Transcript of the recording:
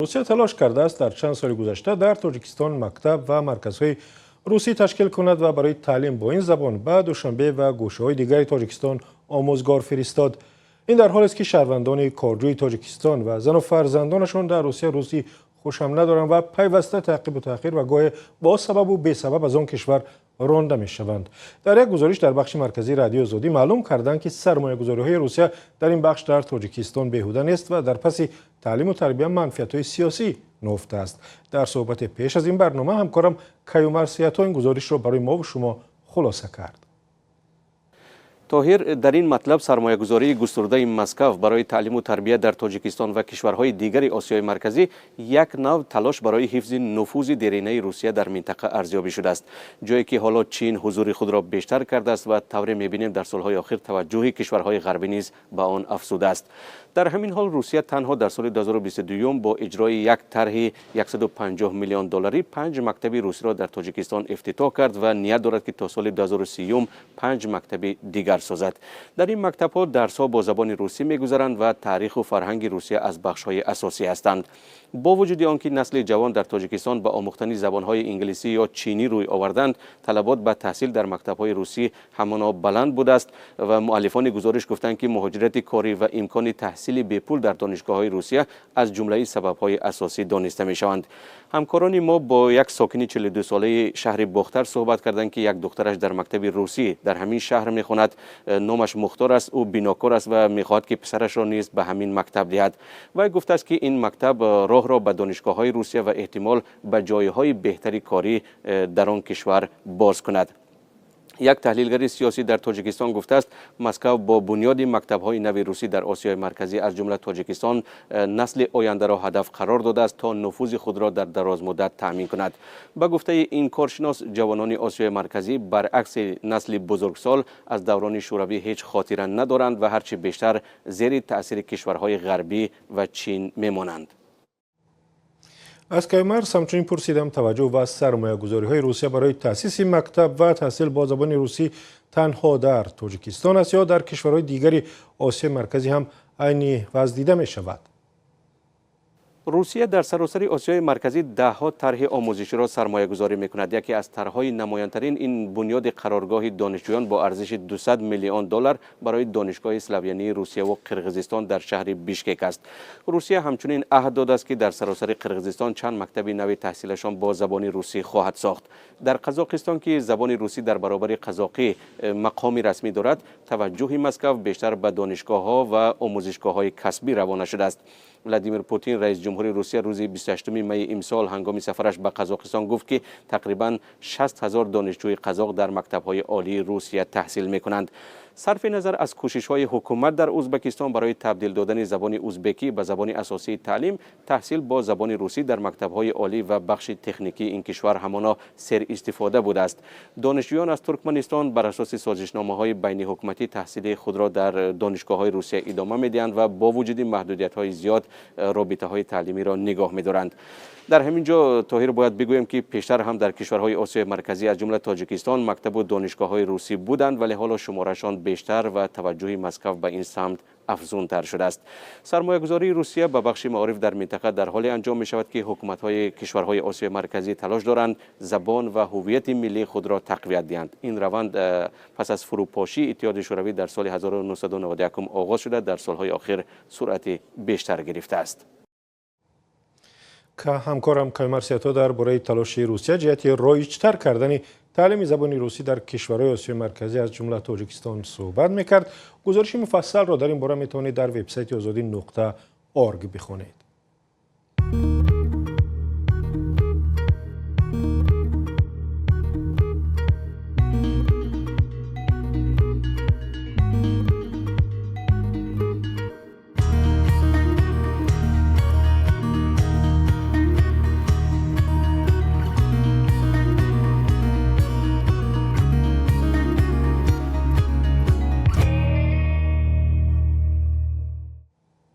Русия талош кардааст, дар чанд соли гузашта дар Тоҷикистон мактаб ва марказҳои русӣ ташкил кунад ва барои таълим бо ин забон ба Душанбе ва гӯшаҳои дигари Тоҷикистон омӯзгор фиристод. Ин дар ҳолест, ки шаҳрвандони корҷӯи Тоҷикистон ва зану фарзандонашон дар Русия рӯзи хушам надоранд ва пайваста таъқибу таъхир ва гоҳе бо сабабу бесабаб аз он кишвар ронда мешаванд. Дар як гузориш дар бахши марказии Радиои Озодӣ маълум карданд, ки сармоягузориҳои Русия дар ин бахш дар Тоҷикистон беҳуда нест ва дар паси таълиму тарбия манфиатҳои сиёсӣ нуҳуфтааст. Дар суҳбати пеш аз ин барнома ҳамкорам Каюмар Сиято ин гузоришро барои мову шумо хулоса кард. Тоҳир, дар ин матлаб сармоягузории густурдаи Москав барои таълиму тарбия дар Тоҷикистон ва кишварҳои дигари Осиёи Марказӣ як нав талош барои ҳифзи нуфузи деринаи Русия дар минтақа арзёбӣ шудааст, ҷое ки ҳоло Чин ҳузури худро бештар кардааст ва тавре мебинем, дар солҳои охир таваҷҷӯҳи кишварҳои ғарбӣ низ ба он афзудааст. Дар ҳамин ҳол Русия танҳо дар соли 2022 бо иҷрои як тарҳи 150 миллион долларӣ панҷ мактаби русиро дар Тоҷикистон ифтитоҳ кард ва ният дорад, ки то соли 2030 панҷ мактаби дигар созад. Дар ин мактабҳо дарсҳо бо забони русӣ мегузаранд ва таъриху фарҳанги Русия аз бахшҳои асосӣ ҳастанд. Бо вуҷуди он ки насли ҷавон дар Тоҷикистон ба омӯхтани забонҳои инглисӣ ё чинӣ рӯй оварданд, талабот ба таҳсил дар мактабҳои русӣ ҳамоно баланд будааст ва муаллифони гузориш гуфтанд, ки муҳоҷирати корӣ ва имкони таҳсили бепул дар донишгоҳҳои Русия аз ҷумлаи сабабҳои асосӣ дониста мешаванд. Ҳамкорони мо бо як сокини 42-солаи шаҳри Бохтар суҳбат карданд, ки як духтараш дар мактаби русӣ дар ҳамин шаҳр мехонад. Номаш Мухтор аст, ӯ бинокор аст ва мехоҳад, ки писарашро низ ба ҳамин мактаб диҳад. Вай гуфтааст, ки ин мактаб роҳро ба донишгоҳҳои Русия ва эҳтимол ба ҷойҳои беҳтари корӣ дар он кишвар боз кунад. Як таҳлилгари сиёсӣ дар Тоҷикистон гуфтааст, Москав бо бунёди мактабҳои нави русӣ дар Осиёи Марказӣ, аз ҷумла Тоҷикистон, насли ояндаро ҳадаф қарор додааст, то нуфузи худро дар дарозмуддат таъмин кунад. Ба гуфтаи ин коршинос, ҷавонони Осиёи Марказӣ, баръакси насли бузургсол, аз даврони Шӯравӣ ҳеҷ хотира надоранд ва ҳарчи бештар зери таъсири кишварҳои ғарбӣ ва Чин мемонанд. Аз Каюмарс ҳамчунин пурсидам, таваҷҷӯҳ ва сармоягузориҳои Русия барои таъсиси мактаб ва таҳсил бо забони русӣ танҳо дар Тоҷикистон аст ё дар кишварҳои дигари Осиёи Марказӣ ҳам айни вазъ дида мешавад. Русия дар саросари Осиёи Марказӣ даҳҳо тарҳи омӯзиширо сармоягузорӣ мекунад. Яке аз тарҳҳои намоянтарин ин бунёди қароргоҳи донишҷӯён бо арзиши 200 миллион доллар барои Донишгоҳи славянии Русияву Қирғизистон дар шаҳри Бишкек аст. Русия ҳамчунин аҳд додааст, ки дар саросари Қирғизистон чанд мактаби нави таҳсилашон бо забони русӣ хоҳад сохт. Дар Қазоқистон, ки забони русӣ дар баробари қазоқӣ мақоми расмӣ дорад, таваҷҷӯҳи Москав бештар ба донишгоҳҳо ва омӯзишгоҳҳои касбӣ равона шудааст. Владимир Путин, раиси ҷумҳури Русия, рӯзи 28 майи имсол ҳангоми сафараш ба Қазоқистон гуфт, ки тақрибан 60 ҳазор донишҷӯи қазоқ дар мактабҳои олии Русия таҳсил мекунанд. Сарфи назар аз кӯшишҳои ҳукумат дар Ӯзбекистон барои табдил додани забони узбекӣ ба забони асосии таълим, таҳсил бо забони русӣ дар мактабҳои олӣ ва бахши техникии ин кишвар ҳамоно серистифода будааст. Донишҷӯён аз Туркманистон бар асоси созишномаҳои байниҳукуматӣ таҳсили худро дар донишгоҳҳои Русия идома медиҳанд ва бо вуҷуди маҳдудиятҳои зиёд робитаҳои таълимиро нигоҳ медоранд. Дар ҳамин ҷо, Тоҳир, бояд бигӯем, ки пештар ҳам дар кишварҳои Осиёи Марказӣ, аз ҷумла Тоҷикистон, мактабу донишгоҳҳои русӣ буданд, вале ҳоло шуморашон бештар ва таваҷҷӯҳи Москав ба ин самт афзунтар шудааст. Сармоягузории Русия ба бахши маориф дар минтақа дар ҳоле анҷом мешавад, ки ҳукуматҳои кишварҳои Осиёи Марказӣ талош доранд забон ва ҳуввияти миллии худро тақвият диҳанд. Ин раванд пас аз фурӯпошии Иттиҳоди Шӯравӣ дар соли 1991 оғоз шуда, дар солҳои охир суръати бештар гирифтааст. Ҳамкорам Каюмар Сиято дар бораи талоши Русия ҷиҳати роиҷтар кардани таълими забони русӣ дар кишварҳои Осиёи Марказӣ, аз ҷумла Тоҷикистон, суҳбат мекард. Гузориши муфассалро дар ин бора метавонед дар вебсайти Озодӣ.org бихонед.